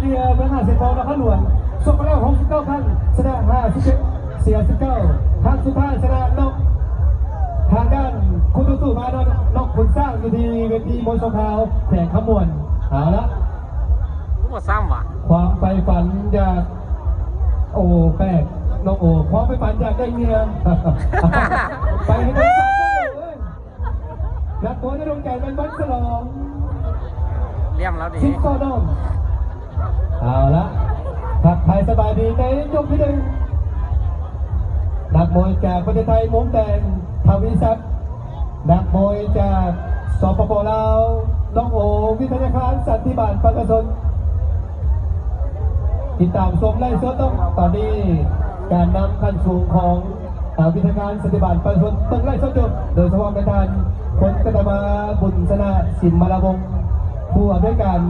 ເມືອງຫ້າເຊກອງນະຄອນຫຼວງ ຊົກມາແລ້ວຫົກສິບເກົ້າຄັ້ງ ຊະນະຫ້າສິບເຈັດ ເສຍສິບເກົ້າ ຄັ້ງສຸດທ້າຍຊະນະນອກທາງດ້ານຄູ່ຕໍ່ສູ້ມາເນາະ ນອກຂຸນຊ້າງ ຢູ່ທີ່ເວທີມວຍຊົ່ວຄາວແຂວງຄຳມ່ວນ. ເອົາລະ ຄືບໍ່ຊ້ຳຫວາ ຄວາມໃຝ່ຝັນຢາກ ໂອ້ ແປກ ນ້ອງໂອ ຄວາມໃຝ່ຝັນຢາກໄດ້ເມຍ ໄປໃຫ້ໄດ້ ນັກມວຍໃນດວງໃຈແມ່ນວັນສະຫຼອງ ລ້ຽງລາວດີ ສິດຕໍ່ນ້ອງ. ເອົາລະ ທັກທາຍສະບາຍດີໃນຍົກທີໜຶ່ງ ນັກມວຍຈາກປະເທດໄທ ມຸມແດງ ທະວີສັກ ນັກມວຍຈາກ ສປປ ລາວ ນ້ອງໂອ ວິທະຍາຄານ ສັນຕິບານປະຊາຊົນ. ຕິດຕາມຊົມໄລຟ໌ສົດເນາະ ຕອນນີ້ການນຳຂັ້ນສູງຂອງ ເອີ ວິທະຍາຄານສັນຕິບານປະຊາຊົນ ເບິ່ງໄລຟ໌ສົດຢູ່ ໂດຍສະເພາະແມ່ນທ່ານ ພົນຈັດຕະມາ ບຸນຊະນະ ສິມມະລາວົງ ຜູ້ອຳນວຍການ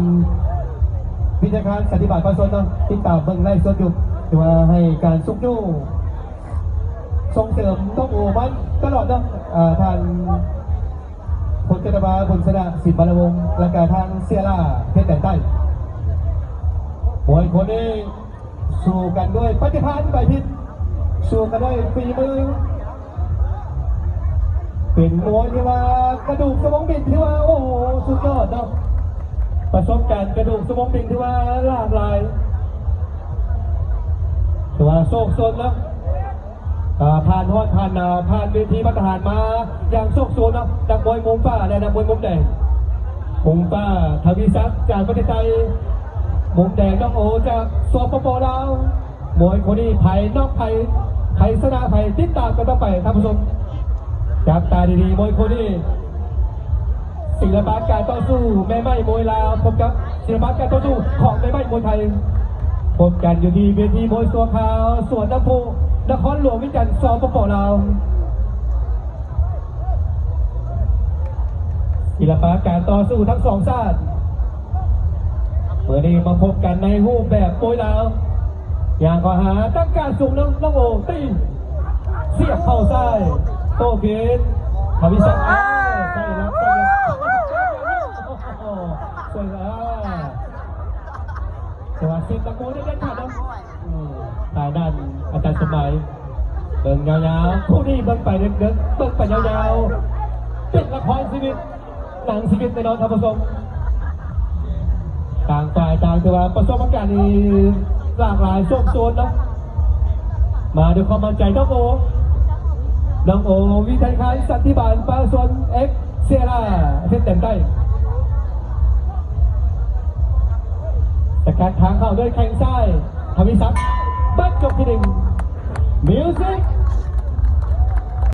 ວິທະຍາຄານສັນຕິບານປະຊາຊົນເນາະ ຕິດຕາມເບິ່ງໄລຟ໌ສົດຢູ່ ຖືວ່າໃຫ້ການຊຸກຍູ້ ສົ່ງເສີມນ້ອງໂອມາຕະຫຼອດເນາະ ເອີ ທ່ານ ພົນຈັດຕະມາ ບຸນຊະນະ ສິມມະລາວົງ ແລະກະທາງເຊຍລາ ເພັດແດນໃຕ້. ມວຍຄູ່ນີ້ສູ້ກັນດ້ວຍປະຕິພານໃບພິດ ສູ້ກັນດ້ວຍຝີມື ເປັນມວຍທີ່ວ່າກະດູກສະໂມງບິນທີ່ວ່າ ໂອ້ໂຫ ສຸດຍອດເນາະ ປະສົບການກະດູກສະໂມງບິນທີ່ວ່າຫຼາກຫຼາຍ ຖືວ່າໂຊກຊົນເນາະ. ເອີ ຜ່ານຮ້ອນ ຜ່ານໜາວ ຜ່ານເວທີມາດຕະຖານມາຢ່າງໂຊກຊົນເນາະ ນັກມວຍມຸມຟ້າ ແລະ ນັກມວຍມຸມແດງ ມຸມຟ້າ ທະວີສັກ ຈາກປະເທດໄທ ມຸມແດງ ນ້ອງໂອ ຈາກ ສປປ ລາວ. ມວຍຄູ່ນີ້ໃຜນັອກໃຜ ໃຜຊະນະໃຜ ຕິດຕາມກັນຕໍ່ໄປທ່ານຜູ້ຊົມ ຈັບຕາດີໆ ມວຍຄູ່ນີ້. ສິລະປະການຕໍ່ສູ້ແມ່ໄມ້ມວຍລາວ ພົບກັບສິລະປະການຕໍ່ສູ້ຂອງແມ່ໄມ້ມວຍໄທ ພົບກັນຢູ່ທີ່ເວທີມວຍຊົ່ວຄາວສວນນ້ຳພຸ ນະຄອນຫຼວງວຽງຈັນ ສປປ ລາວ. ສິລະປະການຕໍ່ສູ້ທັງສອງຊາດ ມື້ນີ້ມາພົບກັນໃນຮູບແບບມວຍລາວ ຍ່າງເຂົ້າຫາ ຕັ້ງກາດສູງ ນ້ອງ ນ້ອງໂອ ຕີ ສຽບເຂົ່າຊ້າຍ ໂຕຄືນ ທະວີສັກ ເອີ ໃສ່ລັບ ໃສ່ລັບ ໂອ້ໂຫ ສວຍ ເອີ ແຕ່ວ່າເຊບຕະໂກນໄດ້ເດັດຂາດເນາະ ອືມ ທາງດ້ານອາຈານສົມໝາຍ ເບິ່ງຍາວໆ ຄູ່ນີ້ເບິ່ງໄປເລິກໆ ເບິ່ງໄປຍາວໆ ເປັນລະຄອນຊີວິດ ໜັງຊີວິດແນ່ນອນທ່ານຜູ້ຊົມ ຕ່າງຝ່າຍຕ່າງຖືວ່າປະສົບການນີ້ຫຼາກຫຼາຍໂຊກໂຊນເນາະ ມາດ້ວຍຄວາມໝັ້ນໃຈ ນ້ອງໂອ ນ້ອງໂອ ວິໄທຄານ ສັນຕິບານ ປະຊາຊົນ ເອັກ ເຊຍລາ ເພັດແດນໃຕ້ ສະກັດທາງເຂົ້າດ້ວຍແຂ້ງຊ້າຍ ທະວີສັກ ເປີດຍົກທີໜຶ່ງ ມິວສິກ